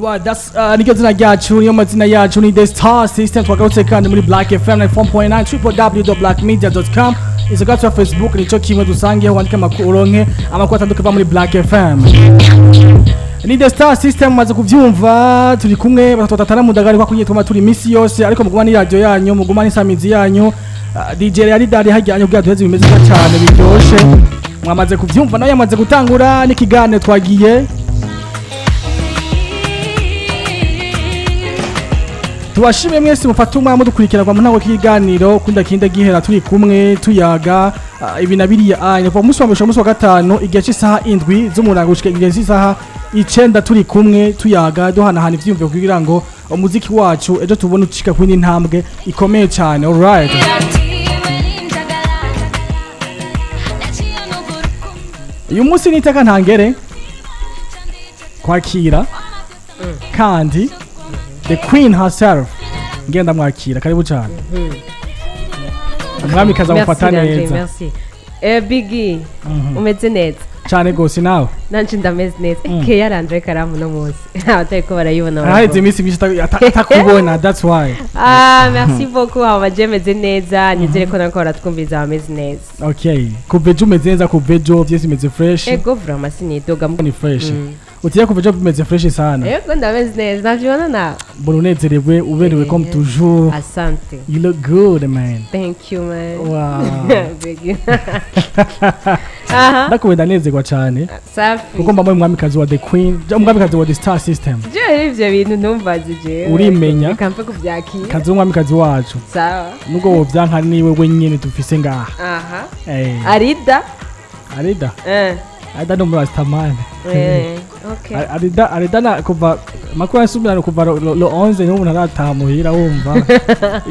Alright, that's niryo zina ryacu, niyo mazina yacu, ni The Star System. Twagarutse kandi muri Black FM 94.9, www.blackmedia.com. Izo ya Facebook nico kimwe, dusangeho wandike amakuru, uronke amakuru atandukanye ava muri Black FM. Ni The Star System, maze kuvyumva, turi kumwe batatu batatana mudagari kwa kunye twama turi imisi yose, ariko muguma ni radio yanyu, muguma ni samizi yanyu. DJ yari dari hajyanye kugira duheze bimeze neza cyane biryoshe. Mwamaze kuvyumva, nawe yamaze gutangura n'ikiganiro twagiye. Tubashimiye mwese mufata umwanya mudukurikira mu ntango k'ikiganiro kunda kinda gihera, turi kumwe tuyaga ibi na biriya. Anya kuva umunsi wa mbere gushika umunsi wa gatanu, igihe cy'isaha 7 z'umurango gushika igihe cy'isaha 9, turi kumwe tuyaga, duhanahana ivyiyumviro kugira ngo umuziki wacu ejo tubone ucika ku yindi ntambwe ikomeye cyane. Alright, uyu munsi ni iteka ntangere kwakira kandi the queen herself. Ngenda mwakira, karibu cyane umwami kaza gufata Merci, Landry, neza. merci. Biggie, umeze neza? Cyane gose, nawe? Nanje ndameze neza. Keya Landry karamu no munsi. Abatariko barayibona Araheze barabona. iminsi myinshi atakubona, that's why. Ah, merci beaucoup. Hama je meze neza. Nizere ko nako baratwumviriza bameze neza. Okay, kuva ejo umeze neza, kuva ejo vyose bimeze fresh? Ego, vraiment sinidoga. Ni fresh, utiye kuva ejo bimeze fresh sana. Ego, ndameze neza. Navyibona nawe. Mbona unezerewe, uberewe comme toujours. Asante. You look good, man. Thank you, man. Wow. Biggie. Aha. Ndakubona ndanezerwa cyane. Safi. Kuko mba umwamikazi wa the queen, umwamikazi wa the Star System. Je ivyo bintu ntumbaze jewe. Urimenya. Reka mpe kuvyakira. Kazi w'umwamikazi wacu. Sawa. Nubwo wovyanka, niwe wenyene dufise ngaha. Aha. Eh. Arida. Arida. Eh. Arida ni umurastamani. Okay. Arida na kuva makuru asubirana kuva lo 11 n'ubu ntarataha muhira, wumva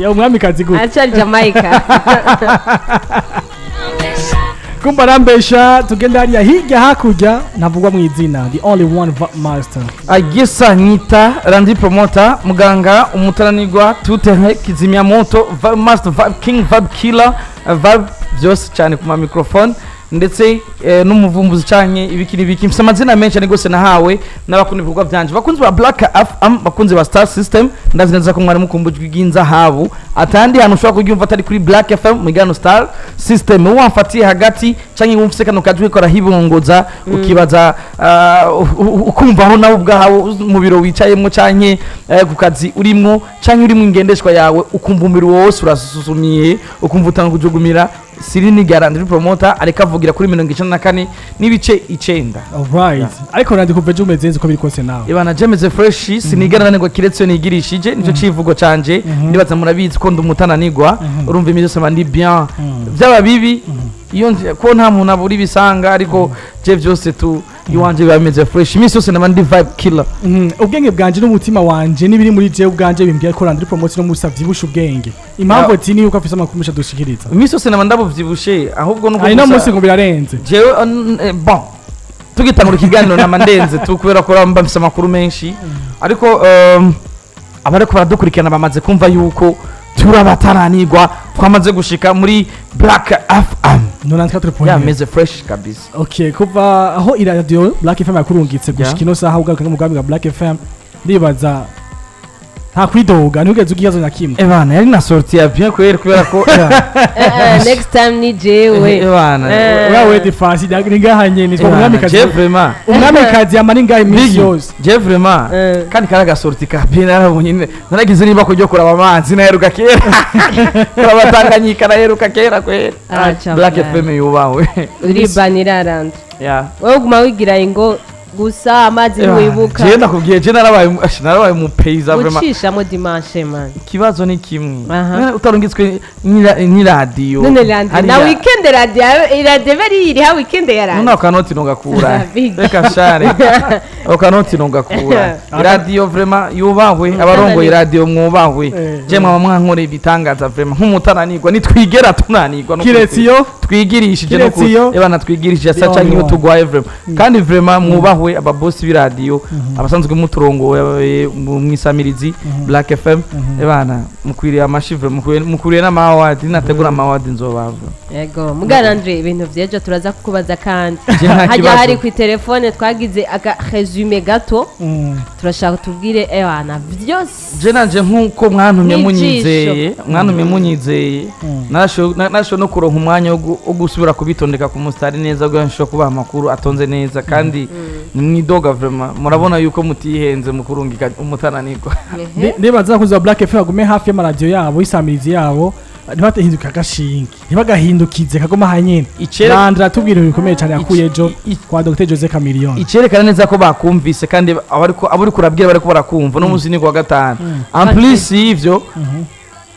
ya umwamikazi gute? Acari Jamaica. Kumba arambesha. Tugende hariya hirya hakurya, ntavugwa mu izina, the only one, Vibe Master. Agisa nyita Randi Promoter, muganga umutananirwa tutere, kizimyamoto, Vibe Master, Vibe King, Vibe Killer, Vibe byose cyane ku ma microphone, ndetse n'umuvumbuzi canke ibiki n'ibiki. Mfise amazina menshi cyane gose nahawe n'abakunda ibikorwa byanje, bakunzi ba Black FM, bakunzi ba Star System. Ndazi neza ko mwari mukumbujwe bw'inzahabu, atandi hantu ushobora kuryumva atari kuri Black FM mu igano Star System. Wamfatiye hagati canke wumvise kano kajwi karahibongoza, ukibaza ukumva aho nawe ubwawe mu biro wicayemwo canke ku kazi urimwo canke uri mu ngendeshwa yawe, ukumva umubiri wose urasusumiye, ukumva utanga kujugumira, Sirini Garandi Promoter ariko avugira kuri 94.9. Alright, ariko nandi kuva ejo umeze neza uko biri kose nawe? Ibana jemeze fresh, sinigera nanirwa kiretse iyo nigirishije, nicyo civugo canje. Ndibaza murabizi ko ndi umutananirwa. Urumva imisi yose mba ndi bien, byaba bibi iyo ko nta muntu abura ibisanga, ariko je vyose tu iwanje biba bimeze fresh imisi yose, naba ndi vibe killer. Ubwenge bwanje n'umutima wanje n'ibiri muri jewe ubwanje bimbwira ko Landry Promoter no musa vyibusha ubwenge. Impamvu ati ni yuko afise amakuru menshi adushikiriza. Imisi yose naba ndabuvyibushe, ahubwo nuko Ari no gusa- munsi ngo birarenze. Jewe bon, tugitangura ikiganiro nama ndenze tu kubera ko mba mfise amakuru menshi, ariko abariko baradukurikirana bamaze kumva yuko turabataranirwa, twamaze gushika muri Black FM. 94.1. Yameze fresh kabisa. Okay, kuva aho iradio Black FM yakurungitse gushika ino saha ugaruka mu bwami bwa Black FM, ndibaza nta kwidoga, ntugeze ugiyazo na kimwe. Ebana yari na sortie ya bien kweri kubera ko Next time ni jewe. Ebana. Urawe defense ni ngaha nyene twa Ebana, umwamikazi. je vraiment Umwamikazi yama ni ngaha iminsi Biggie, yose. je vraiment kandi kari agasorti ka bien narabonye nyine, naragize niba kujya kuraba amazi naheruka kera, kuraba Tanganyika naheruka kera kweri. Ah, ciao, Black bye. FM yubahwe. Uribanira Landry. Yeah. Wowe uguma wigira ingo gusa, amazi ntiwibuka. Je ndakubwiye, je narabaye mu paysa vraiment. Gucishamo dimanche, man. Ikibazo ni kimwe. Aha. None utarungitswe n'iradiyo None Landry na hariya- weekend radio, radio bari iri ha weekend ya none Landry. ako kanoti ntugakura. Big. Reka share ako kanoti ntugakura. Iradiyo vraiment yubahwe, abarongoye iradiyo mwubahwe. Je mwaba mwankoreye ibitangaza vraiment nk'umutananirwa, nitwigera tunanirwa no Kiretse iyo twigirishije no Kiretse iyo ebana twigirishije sa The canke iyo only one. tugwaye vraiment, kandi vraiment mwubahwe. Mwubahwe ababosi b'iradiyo, abasanzwe muturongoye mu mwisamirizi Black FM. Ebana, mukwiriye amashivre, mukwiriye n'ama award. Nategura ama award nzobava. Yego, mugana Andre, ibintu vy'ejo turaza kukubaza kandi. Je nta Hajya kibazo. hari ku telefone twagize aka résumé gato. Turashaka tubwire ewana vyose. Je nanje nk'uko mwantumye N'ijisho. munyizeye, mwantumye munyizeye, narashoboye no kuronka umwanya wo gusubira kubitondeka ku musitari neza kugira ngo nshobore kubaha amakuru atonze neza. Kandi ni mwidoga, vraiment murabona yuko mutihenze mu kurungika umutananirwa. Ndibaza abakunzi ba Black FM bagume hafi y'amaradiyo yabo, y'isamirizi yabo, ntibahinduke agashinge, ntibagahindukize, kaguma hanyene. Landra tubwira ibintu bikomeye cyane yakuye ejo kwa Dr Jose Chameleone. Icerekana neza ko bakumvise kandi abo uriko urabwira bariko barakumva. No munsi ni kuwa gatanu. En plus y'ivyo,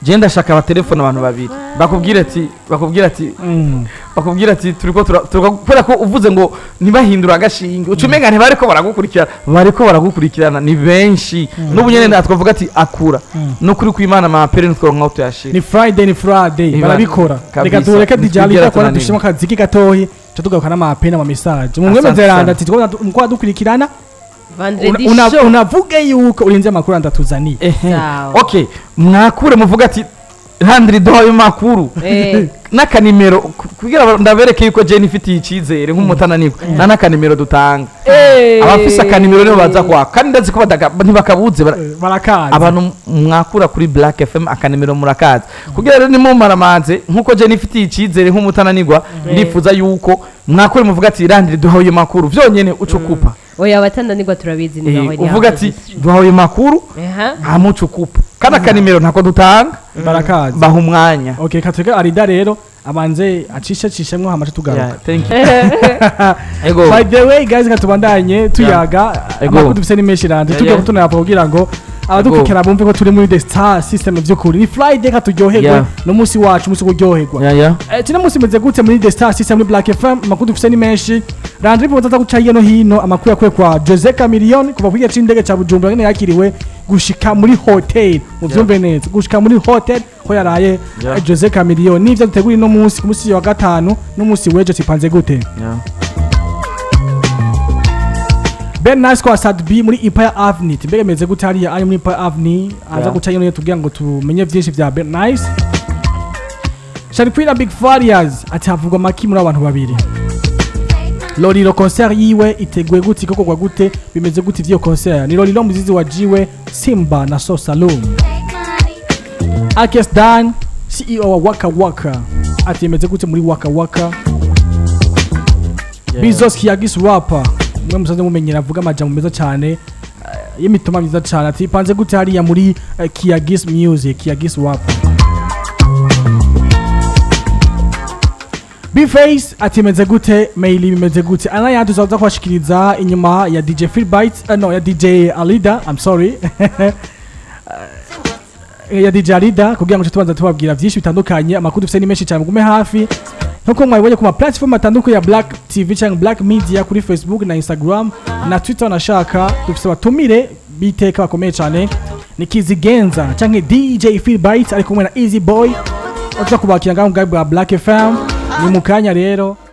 je ndashaka abatelefone abantu babiri bakubwira ati turiko kubera ko uvuze ngo ntibahindura agashinge, uca umenga ntibariko baragukurikirana. Bariko baragukurikirana ni benshi. N'ubu nyene natwavuga ati akura no kuri kw'Imana amapere ntitworonka aho tuyashira. Ni Friday, ni Friday. Ibana. Barabikora. Kabisa. Reka tureke DJ Ntitwigera Alida kwa tunanirwa. dushima akaziki gatoyi, ca tugaruka n'amapene, ama message mumwe. Asante Mzeranda sana. ati twaba dukurikirana. Vendredi show. Unavuge yuko urinze amakuru ndatuzaniye. Ehe. Sawa. Okay, mwakure muvuga ati Landry duhaye ayo makuru n'akanimero kugira ngo ndabereke yuko je nifitiye icizere nk'umutananirwa, nta n'akanimero dutanga. Abafise akanimero nibo baza kwaka, kandi ndazi ko ntibakabuze Barakaza. Abantu mwakura kuri Black FM, akanimero murakaza. Kugira rero nimumaramanze nkuko je nifitiye icizere nk'umutananirwa, ndifuza yuko mwakure muvuga ati Landry duhaye ayo makuru, vyonyene uca ukupa. Oya, abatananirwa turabizi ni baho. Uvuga ati duhaye ayo makuru, hama uca ukupa, kandi akanimero ntako dutanga. Barakaza. Baha umwanya. Okay, katureke Arida rero abanze acishe acishemwo, hamace tugaruka. Yeah, thank you. Ego. By the way guys, katubandanye tuyaga. Ego. Amakuru dufise ni menshi randi. Tugiye kutunayapa kugira ngo abadukurikira bumve ko turi muri the star system vy'ukuri. Ni Friday, katuryoherwe n'umunsi wacu, umunsi wo kuryoherwa. Tino munsi meze gute muri the star system, muri Black FM? Amakuru dufise ni menshi. Landry Promoter aza guca hirya no hino amakuru yakuye kwa Jose Chameleone, kuva ku kibuga c'indege ca Bujumbura ngene yakiriwe gushika muri hotel, muvyumve neza, gushika muri hotel ko yaraye. Jose Chameleone n'ivyo dutegura ino munsi, ku munsi wa gatanu n'umunsi w'ejo tipanze gute. Ben Nice kwa Sad B muri Empire Avenue, mbega meze gute hariya ari muri Empire Avenue? Aza guca hino tubwira ngo tumenye vyinshi vya Ben Nice. Sharpie na Big Farious ati havugwa maki muri abantu babiri. Lolilo concert yiwe iteguye gute, ikorwa gute, bimeze gute ivyo concert? Ni Lolilo muzizi wa Jiwe Simba na So Salum. Akes Dan, CEO wa Waka Waka, ati bimeze gute muri Waka Waka? Bizos Kiyagis rapper, mwe musanze mumenyera avuga amajambo meza cyane, y'imitoma myiza cyane, ati panze gute hariya muri Kiyagis Music, Kiyagis rap. Bface ati meze gute mail, bimeze gute? Ana yandi tuzaza kubashikiriza inyuma ya DJ Philbyte, no, ya DJ Alida, I'm sorry, ya DJ Alida, kugira ngo tubanza tubabwira byinshi bitandukanye. Amakuru dufite ni menshi cyane, mugume hafi nkuko mwabibonye ku ma platform atandukanye ya Black TV cyangwa Black Media, kuri Facebook na Instagram na Twitter. Nashaka dufite abatumire biteka bakomeye cyane, ni Kizigenza cyangwa DJ Philbyte ari kumwe na Easy Boy, uza kubakira ngaho mu bwa Black FM. Ni mu kanya rero.